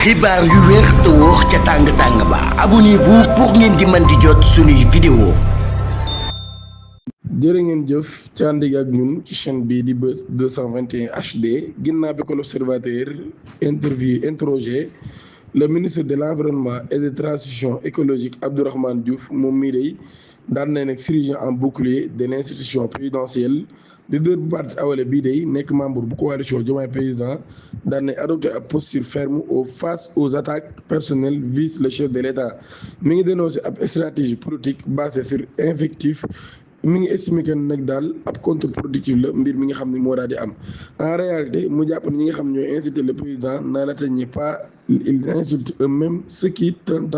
xibaar yu wér te wóor ca tàng ba abonnez-vous pour ngeen di mën di jot suñuy vidéo. jërë ngeen jëf ci ànd ak ñun ci chaîne bii di Buzz 221 HD ginnaaw bi ko l'Observateur interrogé le ministre de l'environnement et de transition écologique Abdourahmane Diouf moom mii day daan na nekk s'ériger en bouclier de l'institution présidentielle leader bu parti Awalé bii day nekk membre bu coalition Diomaye Président daan na adopté ab posture ferme face aux attaques personnelles visant le chef de l'État mi ngi dénoncé ab stratégie politique basée sur invectif. mi ngi estimé que nag daal ab contre-productif la mbir mi nga xam ne moo daal di am en réalité mu jàpp ne ñi nga xam ñooy inciter le président n'atteignent pas, ils insultent eux-mêmes ceux qui tentent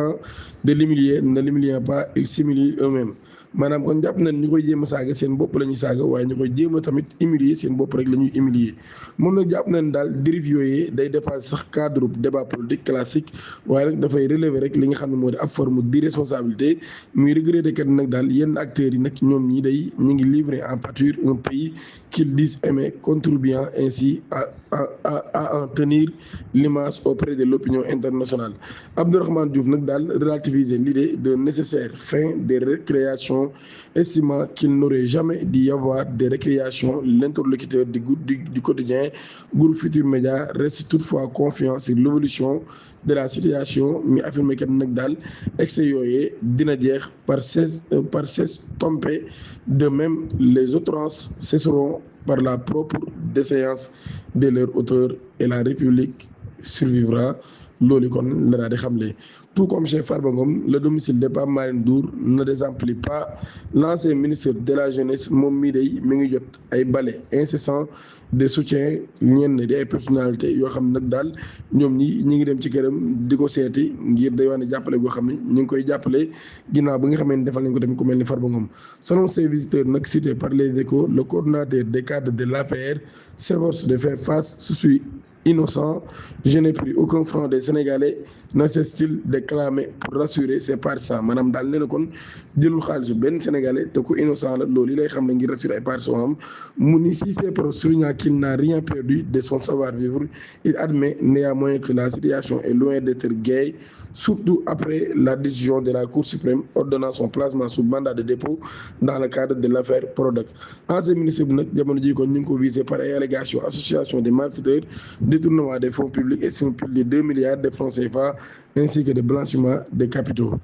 de l'humilier ne l'humiliant pas, ils s'humilient eux-mêmes maanaam kon jàpp nañ ñu koy jéem a saaga seen bopp la ñuy saaga waaye ñu koy jéem a tamit humilier seen bopp rek la ñuy humilier moom nag jàpp nañ daal dérive yooyee day dépasser sax cadre débat politique classique waaye nag dafay relever rek li nga xam ne moo di ab forme d'irresponsabilité muy regretter kat nag daal yenn acteurs yi nag ñoom ñi day ñu ngi livrer en pâture un pays qu'ils disent aimer, contribuant ainsi à en tenir l'image auprès de l'opinion internationale. Abdourahmane Diouf nag daal relativiser l'idée de nécessaire fin des récréations, estimant qu'il n'aurait jamais dû y avoir de récréation. L'interlocuteur du quotidien Groupe Futurs Médias reste toutefois confiant sur l'évolution de la situation mi affirmé kat nag daal excès yooyee dina jeex par s'estomper. De même, les outrances cesseront par la propre déchéance de leur auteur et la République survivra. Loolu kon la daal di xamle tout comme chez Farba Ngom le domicile de Pape Malick Ndour ne désemplit pas. L'ancien ministre de la jeunesse moom mii day mi ngi jot ay balais incessants de soutien ñenn di ay personnalités yoo xam nag daal ñoom ñi ngi dem ci këram di ko seeti ngir day wax ne jàppale goo xam ne ñu ngi koy jàppale ginnaaw bi nga xamee ne defal nañ ko tamit ku mel ni Farba Ngom. Selon ces visiteurs nag cités par les Échos, le coordonnateur des cadres de l'APR s'efforce de faire face. Je suis innocent, je n'ai pris aucun franc des Sénégalais, ne cesse-t-il de clamer pour rassurer ses partisans maanaam daal nee na kon jëlul xaalisu benn Sénégalais te ku innocent la loolu yi lay xam ne ngir rassurer ay partisans am mu ni si c'est pour souligner qu'il n'a rien perdu de son savoir-vivre. Il admet néanmoins que la situation est loin d'être gaie, surtout après la décision de la Cour suprême ordonnant son placement sous mandat de dépôt dans le cadre de l'affaire Prodac. Ancien ministre bi nag jamono ji kon ñu ngi ko visé par ay allégations association des malfaiteurs, détournement des fonds publics et plus de 2 milliards de francs CFA ainsi que de blanchiment des capitaux.